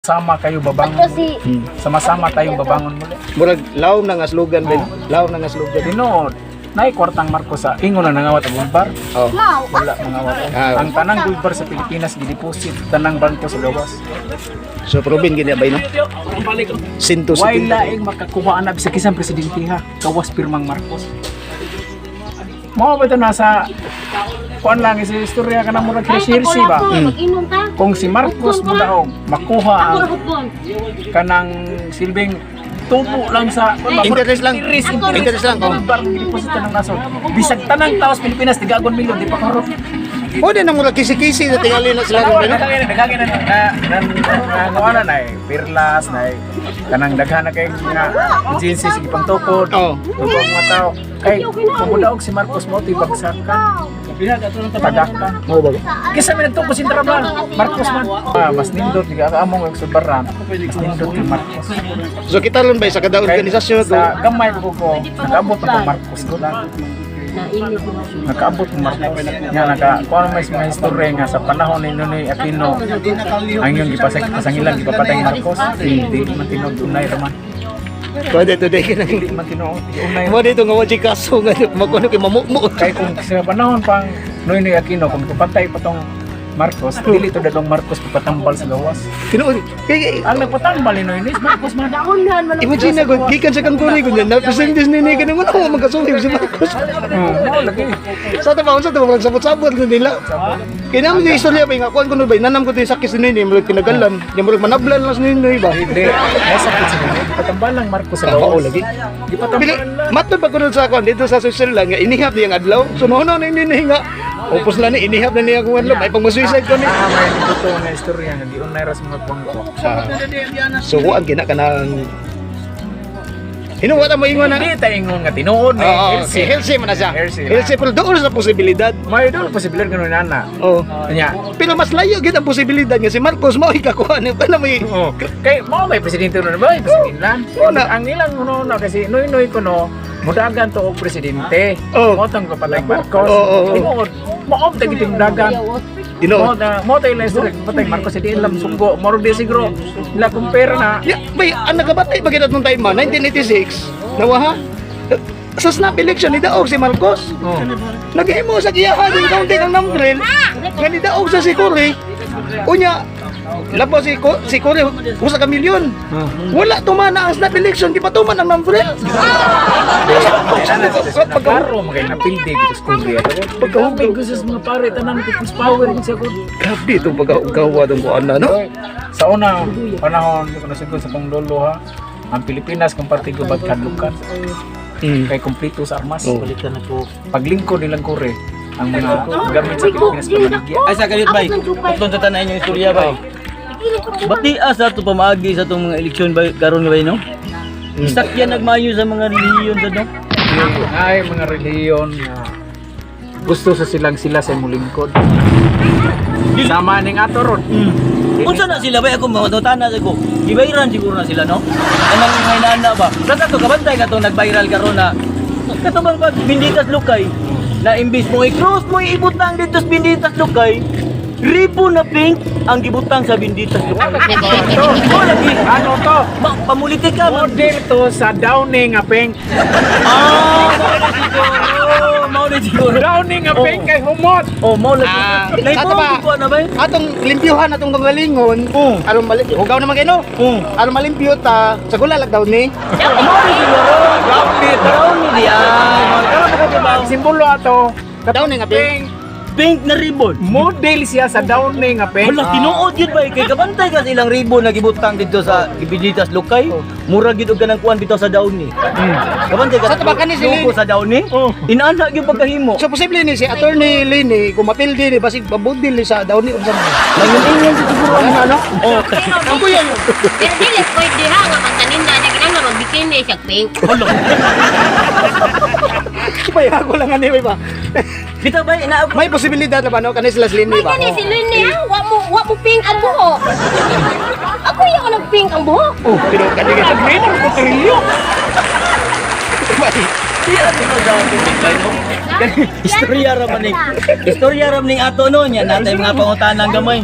Sama kayo babangon. Ato si Sama-sama tayong babangon muli. Murag laom na nga slogan ba? Laom na nga slogan. Tinuod, naay kwartang Marcos sa ingon na nangawat ang bar. Oh. Mau. Wala mangawat. Ah. Ang tanang gold bar sa Pilipinas gideposit tanang bangko sa gawas. So proven gini ba no? Sinto Why laing makakuha ana bisag kisang presidente ha? Gawas pirmang Marcos. Mao ba ito nasa kuan lang is istorya ka na murag hersey ba? Mag-inom ta. Kung si Marcos mudaog makuha Ako ang ra hukon. kanang silbing tubo lang sa Interest lang. Interest, Interest lang, oh. Bar gideposit ng nasod. Bisag tanang tao sa Pilipinas tigagon milyon di pa karot. Pwede na murag kisi-kisi na tingali na sila Daghan ba no? na na na na na pirlas na kanang daghan na kay nga agency sige pangtukod. Oh. Tugog mga tao. Kay kung mudaog si Marcos mo ti bagsakan. Tagakan. Mao ba? Kisa may nagtukod si Trabal, Marcos man. Ah, mas nindot ni among ang subaran. Mas nindot kay Marcos. So kita ron ba sa kada Kay organisasyon to? sa gamay ko ko nakaabot ako Marcos ko lang. Nainit mo. Nakaabot ng Marcos. Nga naka kuan may mga istorya nga sa panahon ni Nonoy Aquino ang iyong gipasag pasangilan gipapatay ni Marcos. Hindi man tinuod unay raman. Pwede today ka nang Hindi man tinuod unay. mo dito nga wajik kaso nga makuno kay mamukmo. Kay kung sa panahon pang Noynoy Aquino kung ipapatay pa tong Marcos, dili to dadong Marcos papatambal sa gawas. Tinuod. Kay Ang nagpatambal ni Noynoy is Marcos man. Daunhan man. imagine na gud gikan sa kangkuri gud na presentis ni ni kanang ano magkasuhib si Marcos. Mao lagi. Sa ta ba unsa ta murag sabot-sabot na nila. Kay naman yung istorya ba nga kuan ko no ba nanam ko to yung sakis ni ni murag kinagalan. Nya murag manablan lang sa ninoy ba. Hindi, nasakit si Noynoy. Gipatambal lang Marcos sa Ah, oo, gawas. lagi. Gipatambal Pili, lang. matod pa kuno sa kuan dito sa Switzerland nga inihap niyang adlaw. So no no ni ni nga. Upos lang ni inihap na niya kung adlaw may pang suicide ko ni. Ah, may totoo nga istorya nga giunay ra sa mga kwangko. So kuan kina kanang Hinuwa ta mo ingon na. Hindi tayo ingon nga tinuod na Oo, healthy. healthy man na siya. Healthy lang. Healthy pero doon sa posibilidad. May doon posibilidad ganun nana. Oh. Nya. Pero mas layo gid ang posibilidad nga si Marcos mao ikakuha ni kana may Oh. Kay mao may presidente nun ba? Presidente lang. Oo na. Ang ilang uno na kasi noy-noy ko no, mudagan to og presidente. Oo. Mo tong kapatay Marcos. Oo. Tinuod, mao ta giting dagan. Mo Tinuod. na mo tayo lang istorya kapatay Marcos di ilam sunggo. Moro di siguro nila compare na. Ya, bay, ang nakabatay ba gid atong time ma 1986. Nawa ha? Sa snap election ni daog si Marcos. Oh. Naghimo sa giyahan yung counting ang namdrel. Nga ni daog sa si Cory. Unya, labaw si Cory usa ka milyon. Wala tumana ang snap election, di pa tuman ang namdrel. Pagkaro magay napildi gito sa Korea. Pagkahubig ko sa mga pare tanan ko push power ko sa ko. Grabe itong pagkahugawa itong kuan na, no? Sa una panahon ko nasigod sa kong lolo ha. Ang Pilipinas kumparte ko bag kadlukan kay kompleto sa armas. Oh. Paglingkod nilang kore ang mga gamit sa Pilipinas pamaligya. Ay sa kalit bay. Putlon sa tanan yung istorya bay. Bati asa to pamaagi sa tong mga eleksyon bay karon bay no? Isakyan nagmayo sa mga relihiyon sa no. Ay mga relihiyon nga gusto sa silang sila sa mulingkod. Sama ning ato ron. Unsa na sila bay ako mga sa ko. Gibayran siguro na sila no. Kanang mga inaana ba. Sa kato kabantay kato nag-viral karon na kato bang pag Binditas Lukay na imbis mo i-cross mo ibutang dito sa Binditas Lukay ribbon na pink ang gibutang sa Binditas Lukay. Oh, lagi. Ano to? Ma, pamulitika man. Model to sa Downing nga pink. Ah, mao na siguro. Mao na siguro. Downing nga pink kay humot. Oh, mao lagi. Ah, Nay ato ba? ko na ba? Atong limpyuhan atong kagalingon, aron mali hugaw naman kayo no? Aron malimpyo ta sa gula daw ni. Mao na siguro. Brown ni diyan. Karon ba ka ba? Ang simbolo ato Daw ni nga pink. pink. Pink na ribbon. Model siya sa Downing nga pink. Wala tinuod yun ba kay kabantay ka sa ilang ribbon na gibutang dito sa Gibilitas Lukay. Mura gid og kanang kuan bitaw sa Downy. Kabantay ka Sa tabakan ni si logo Lin. sa Downy. Inaana gyud pagkahimo. So posible ni si Attorney Lini kung mapildi ni basig babudil ni sa daw ni unsa man. Mangingan siguro Ano ano? Oh, Ang kuya Pero dili pwede ha nga pagkaninda niya kinahanglan magbikini siya pink. Payag ko lang ani ba. bitaw ba ina May posibilidad na ba no kani sila si Lini May ba? gani si Lini ha, wa mo pink ang buhok. Ako yung nag-pink ang buhok. Oh, pero kani ka Green ang kutrilyo. Istorya ra man ning. Istorya ra man ning ato no nya natay mga pangutanang gamay.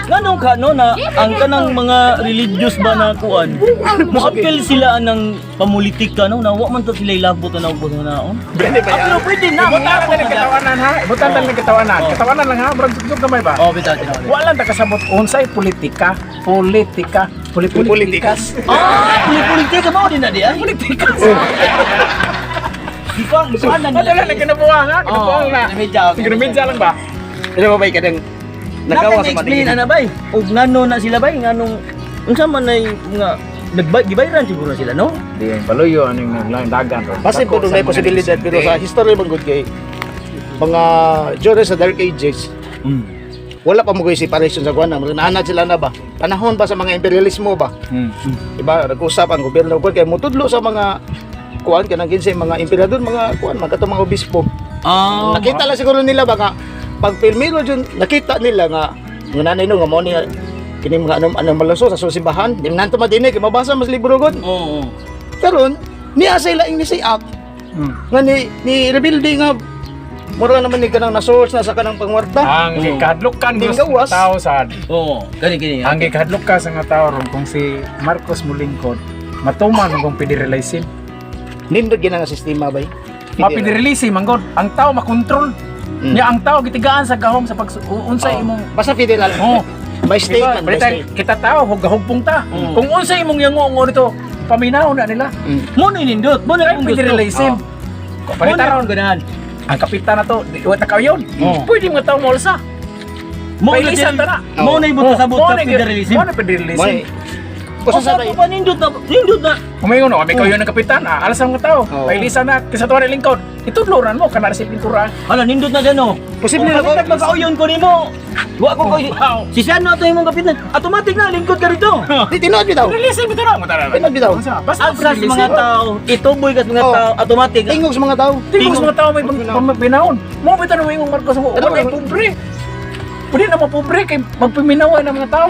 Nganong ka no na ang kanang mga religious ba na kuan? Moapil sila anang pamulitika no na wa man to sila ilabot na og naon. Pwede ba Ah, yan? pero pwede na. Ibutan na lang katawanan ha. Ibutan na lang katawanan. Oh. Katawanan lang ha. Murag sugsug gamay ba? Oh, bitaw tinuod. Wala ta kasabot unsay politika, politika, politikas. Ah, politika mao din na di ay. Politikas. Di ko ang kuan na Ano lang kinabuang ha? Kinabuang na. Kinamedya. Kinamedya lang ba? Ano ba bay kadang nagawa sa explain matigil? ana bay. Og ngano na sila bay nganong unsa man ay nga nagba gibayran siguro sila no? Di ang baluyo aning naglaing dagan ro. Basta po may posibilidad pero sa history man gud kay mga during sa Dark Ages, wala pa mo separation sa kuan, naanad sila na ba? Panahon ba sa mga imperialismo ba? Diba, nag-usap ang gobyerno kuan kay mutudlo sa mga kuan kanang kinsay mga emperador, mga kuan, mga katong mga obispo. Ah, Nakita lang siguro nila ba nga pag pilmiro jud nakita nila nga nga nanay no nga mo ni kini mga ano ano maluso sa simbahan, di man nanto madini kay mabasa mas libro gud. Oo. Karon niya sa ila ni si act nga ni rebuilding nga mura naman ni kanang na source na sa kanang pangwarta. Ang gikahadlukan Ding gyud sa gawas. tao sa Oo, gani gani. ang gikahadlok ka sa nga tao ron kung si Marcos mulingkod matuman kung federalism. Nindot gina nga sistema bay. Ma-federalism ang god, ang tao makontrol. Nya ang tao gitigaan sa gahom sa pag unsay imong Basta federal. Oh. By state Diba? man, by Balita, state. kita tao hugpong ta. Kung unsay imong yango nito, paminaw na nila. Mo ni nindot, mo na Kay akong gusto. federalism. Mo Palita na ron, akong ganahan. ang kapitan na to, di wa ta kayon. Oh. Pwede mga tao molsa. Mo na Pailisan ta na. Mo na ibot sa sabot sa federalism. Mo na federalism. May O Usa sa sa bay. ato pa nindot na nindot na. Umayon no, kami kayo ng kapitan, ah, alas ang mga tao. Oo. Pailisan na kaysa tuwa ni lingkod. Itudloran mo kana sa pintura. Hala nindot na dyan oh. Posible na ko. Magkauyon ko nimo. Wa ko koy. Wow. Si Siano ato imong kapitan. Automatic na lingkod ka rito. Di tinuod bitaw. Federalism ito na. Tinuod bitaw. Basta Ang sa mga tao, ituboy ka sa mga Oh. tao, automatic. Tingog sa mga tao. Tingog sa mga tao may pamabinahon. Mo bitaw na mo Marcos mo. Ano Wala ba? pobre. Pwede na mapobre kay magpaminaw ng mga tao.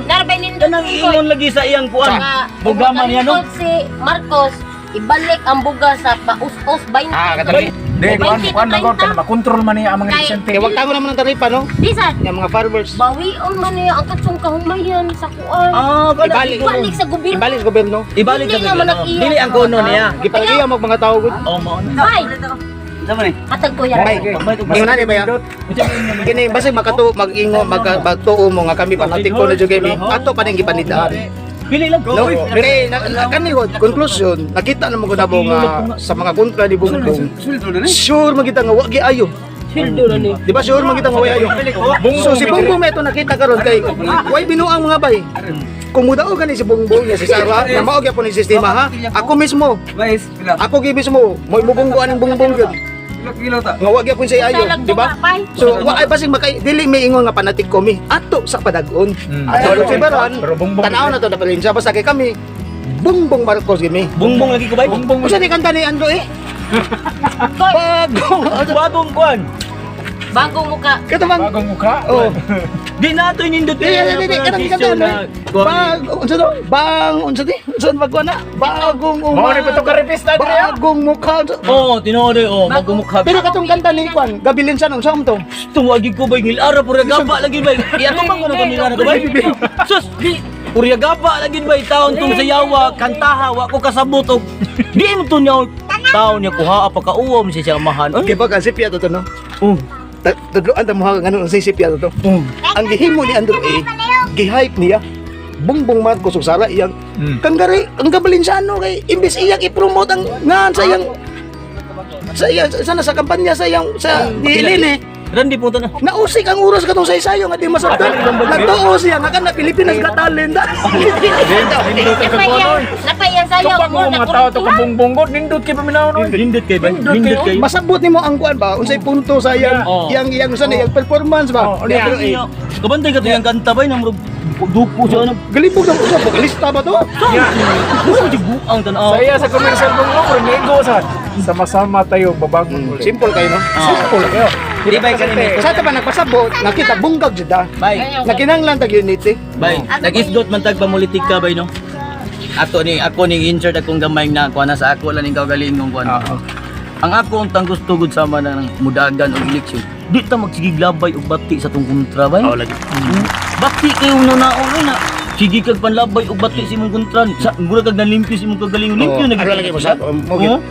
Narabay nindot. Kanang iingon lagi sa iyang kuan. Bugama niya no. Si Marcos, ibalik ang bugas sa paus-us 20. Ah, katali. Di, kuan, kuan, magod, kana makontrol man niya ang mga negosyante. Kay wag tago naman ang taripa no. Di sa Yang mga farmers. bawion man niya ang katsong kahumayan sa kuan. Ah, kana Ibalik. Ibalik sa gobyerno. Ibalik sa gobyerno. Ibalik sa Hindi naman gobyerno. nag-iya Dili ang kuno niya. Gipalagiya mo mga tao gud. Oh, mao na. Bay, Sama ni. hatag ko yan. Bay, ingon na ba ya? Kini basta makatu mag-ingo magtuo mo nga kami panatiko na jud kami. Ato pa ning gipanidaan. Pili lang. No, kay kani ko conclusion, nakita na mo gud namo nga sa mga kontra ni Bongbong. Sure magita nga wa giayo. Di ba sure magita nga wa ayo? So si Bongbong may ito nakita karon kay way binuang mga bay. Kung mudao gani si Bongbong niya si Sara, na mao gyapon ni sistema ha. Ako mismo, ako gyud mismo, mo mubunggo aning Bongbong gyud. Nga wa gyapon siya ayo, di ba? So wa ay basig makay dili may ingon nga panatik ko mi ato sa padagon. Ato sa baron. Pero Bongbong- Tanaw na to na palensya basta kay kami Bongbong Marcos gimi. Bongbong lagi ko bay. Bongbong Unsa ni kanta ni Andro eh? Bagong Bagong kuan. Bagong muka. Kato bang bagong mukha. Oh. Di na ato nindot Di di di di kanang kanta ano? Bag unsa to? Bang unsa di? Unsa ba na? Bagong Mao uma. ni pito ka repista diri. ah. Bagong mukha. Oo, tinuod eh, oh, bagong mukha. Pero katong kanta ni Kwan, gabilin siya nung saan to? Tuwagi ko bay ngilara pura gaba lagi bay. Iya to bang kuno nila na bay. Sus, di pura gaba lagi bay taon tong sayawa, kantaha wa ko kasabot og di mo to niya taon niya kuha pa kauwam siya siya amahan. Ay, Kay ba kasi siya to no? oh, Tudloan ta mo ha ngano ang sisip to. oh. Ang gihimo ni Andrew A, gihype niya Bongbong Marcos ug Sara iyang kanggari ang gabalinsyano kay imbes iyang i-promote ang ngan sa iyang sana sa kampanya sa iyang sa ni Elene. Randi punta na. Nausik ang oras katong sa isayo nga di masabtan. Nagtuo siya nga kana Pilipinas Got Talent. Napay yan sayo. Tupang mo mga tao to kabongbong god nindot kay paminaw no. Nindot kay bay. Nindot Nindot kay. kay. Masabot nimo ang kuan ba unsay punto sa iyang Oo. iyang iyang sa iyang performance ba? Oo, Ni niya. Andrew A. Kabantay ka to yung kanta bay nang murag duko siya ano. Galibog ang usap, vokalista ba to? Gusto mo buang tan-aw. Saya sa commercial bongbong renigo sa sama-sama tayo babangon ulit. Simple kayo no? Simple kayo. Di bay kanini. Sa ta ba nagpasabot, nakita bunggag jud ah. Bay. Nakinanglan tag unity. Bay, nag-isgot man tag pamulitika bay no. Ato ni ako ning insert akong gamay na kuha na sa ako lang ning kaugalingong kuha. Ang ako untang gusto gud sama na ng mudagan og eleksyon. Di ta magsigig labay og bati sa tong kontra bay. Oh, lagi. Bati kayo na naon na. Sige kag panlabay og bati sa imong kontra. Sa mura kag nalimpyo sa imong kagalingon. Limpyo Oh, na ano lagi mo sa- oh, mo gyud.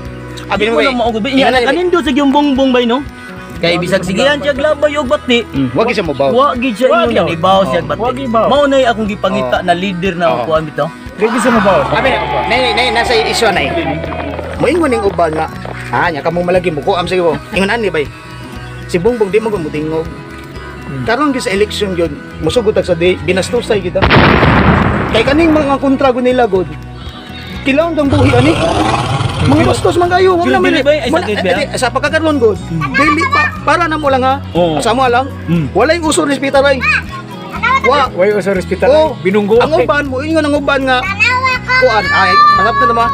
Abi Abi mo mo kay- na mao gud. Ingan Nya na lagi. kanindo sa gyung bongbong bay, no? Kay bisag sigihan siya labay og bati. Wag siya mobaw. Wa gid siya Wa ingon gyud. nga ibaw siya bati. Wa gyud ibaw. Mao nay akong gipangita na leader na Oh. ako kuan bitaw. Di siya mabaw. Abi nay nay nasa isyo na eh. Moingon ning uban nga ah nya kamo malagi mo kuam sige mo. Ingon ani bay. Si Bongbong di mo gumutingog. Karon gyud sa election gyud, musugot tag sa day, binastusay kita. Kay kaning mga kontra gud nila gud. Kilaon tang buhi ani. Mga bastos man kayo, wala Sila man. dili ba? Ay, Wala- sakit ba? eh, sa pagkakaroon gud. Dili pa para na mo lang ha. Oo. Sa mo lang. Walay uso respeta ray. Wa. Way uso respetar. Oh, Binunggo. Ang uban mo ingon ang uban nga kuan ay panap na naman.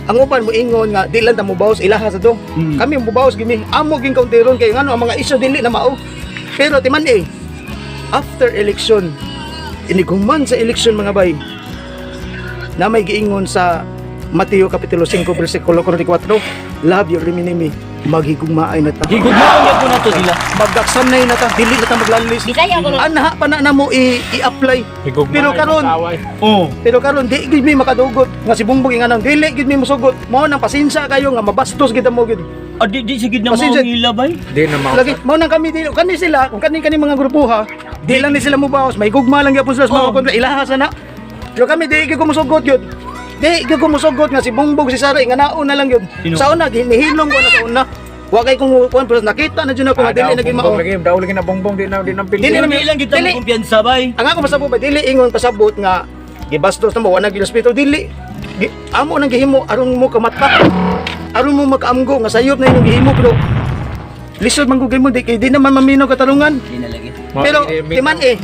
Ang uban mo ingon nga di lang ta mo bawas ilaha sa to. Kami mo bawas gini. Amo ging kauntiron kay ngano ang mga isyu dili na mao. Pero timan eh after election iniguman sa election mga bay na may giingon sa Mateo Kapitulo 5 versikulo 44, love your enemy, maghigugmaay na ta. Gigugmaon gyud ko nato sila. Magdaksanay na ta, dili na ta maglalis. Bisaya ko na. Anha pa na namo i-apply. Higugma Pero ay karon, masaway. Oh. Pero karon di gid mi makadugot nga si Bongbong inganan dili gid mi mosugot. Mao nang pasensya kayo nga mabastos gid mo gid. Ah, di sige na mao Pasensya. ang ila bay. Di na mao. Lagi mao nang kami dili kani sila kung kani kani mga grupo ha, di lang ni sila mobawas, may gugma lang gyapon sila sa mga Oh. kontra ilaha sana. Pero kami di gid ko mosugot gyud. Di gid ko mosugot nga si Bongbong si Sara inganaon na lang gyud. Sino? Sa una ginihilom ko na sa una. Wa kay kung kuan pero nakita na jud ako nga dili na gid mao. Bongbong lagi, daw lagi na bongbong di na pili. Dili na Dili lang kita Dili. mo kumpiyansa bay. Ang ako pasabot ba dili ingon pasabot nga gibastos na mo wala gyud hospital dili. Amo nang gihimo aron mo kamata. Aron mo makaamgo nga sayop na inyong gihimo pero lisod man gugay mo di kay di naman maminaw katarungan. Di na lagi. Pero timan eh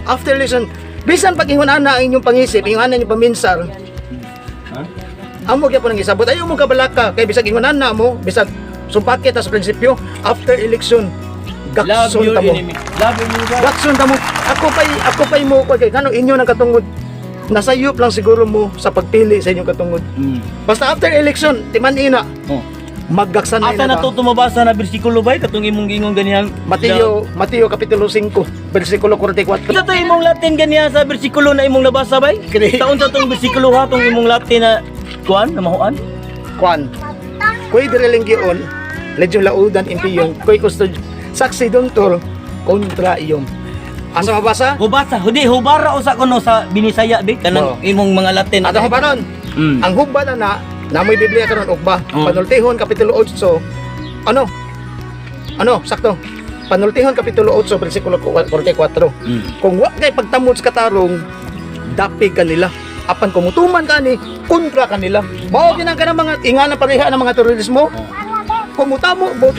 after lesson bisan pag ingon ana ang inyong pangisip, ingon ana inyong paminsar. Amo gyapon ang isabot ayo mo kabalaka kay bisag ingon ana mo bisag sumpakit ta sa prinsipyo after election Love gakson your ta mo. enemy. Love your enemy. bay. Watson ka mo. Ako pa'y mo kay ngano inyo nang katungod. Nasayop lang siguro mo sa pagpili sa inyong katungod. Basta after election, timan ina, Oh. maggaksan Asa na na to tumabasa na bersikulo bay katong imong giingon ganihan? Mateo kapitulo 5, versikulo 44. Ito to imong Latin ganiya sa bersikulo na imong nabasa bay? Kini. Taon sa tong bersikulo ha tong imong Latin na kuan na mahuan? Kwan. Koy direlinggion, legio laudan impiyon, koy kustod saksi duntor kontra iyom. Asa mabasa? Hubasa, hudi hubara usa kuno sa Binisaya bi kanang Oh. imong mga Latin. Ato hubaron. Ang hubba na na, namoy Biblia karon ugba. Panultihon kapitulo 8. Ano? Ano, sakto. Panultihon kapitulo 8 bersikulo 44. Kung wa kay pagtamod sa katarong, dapig kanila. Apan kung mutuman ka ni, kontra kanila. Mao ginang ka ng mga ingana pareha ng mga terorismo. Kung mutamo mo,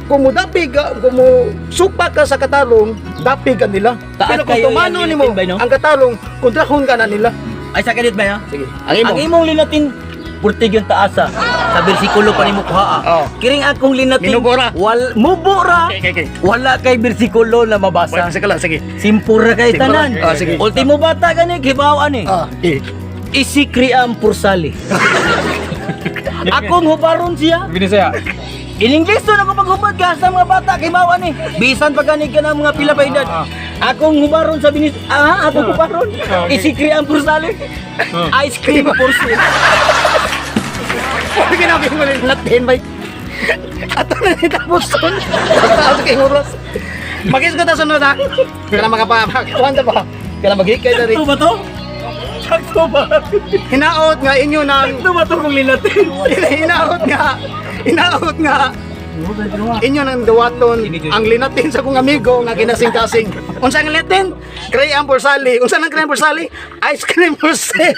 kung mudapig ka, kung musupa ka sa katarong, dapig ka nila. Taas Pero kung kayo tumano yung nimo Latin ba, no? ang katarong, kontrahon ka na nila. Ay sa kanit bay ha? Sige. Ang imo. Ang imong linatin purtig yung taasa sa bersikulo pa nimo kuha. Oh. Kiring akong linatin Minubora. wal mubora. Okay. Wala kay bersikulo na mabasa. Sige lang, sige. Simpura kay Simpura. tanan. Oh, sige. Ultimo bata gani kibaw ani. Ah, eh. Isikriam pursali. Akong hubaron siya. Binisaya. In English to na ko paghubad ka sa mga bata kay mao ani. Bisan pa gani ka ng mga pila pa edad. Akong hubaron sa binis ah, akong hubaron. Okay. Isikriam pursali. Ice cream pursali. Huwag ginawin mo rin natin, bay. Ato na ni tapos son. Taas kay oras. Magis ko ta sunod ha. Kana makapakakuan ta ba? Kana maghikay na rin. Sakto ba to? Sakto ba? Hinaot nga inyo nang Sakto ba to kung linatin? hinaot nga hinaot nga inyo nang dawaton ang linatin sa kong amigo nga kinasing-kasing. Unsa ang linatin? Cream for sali. Unsa ang cream for sali? Ice cream for sale.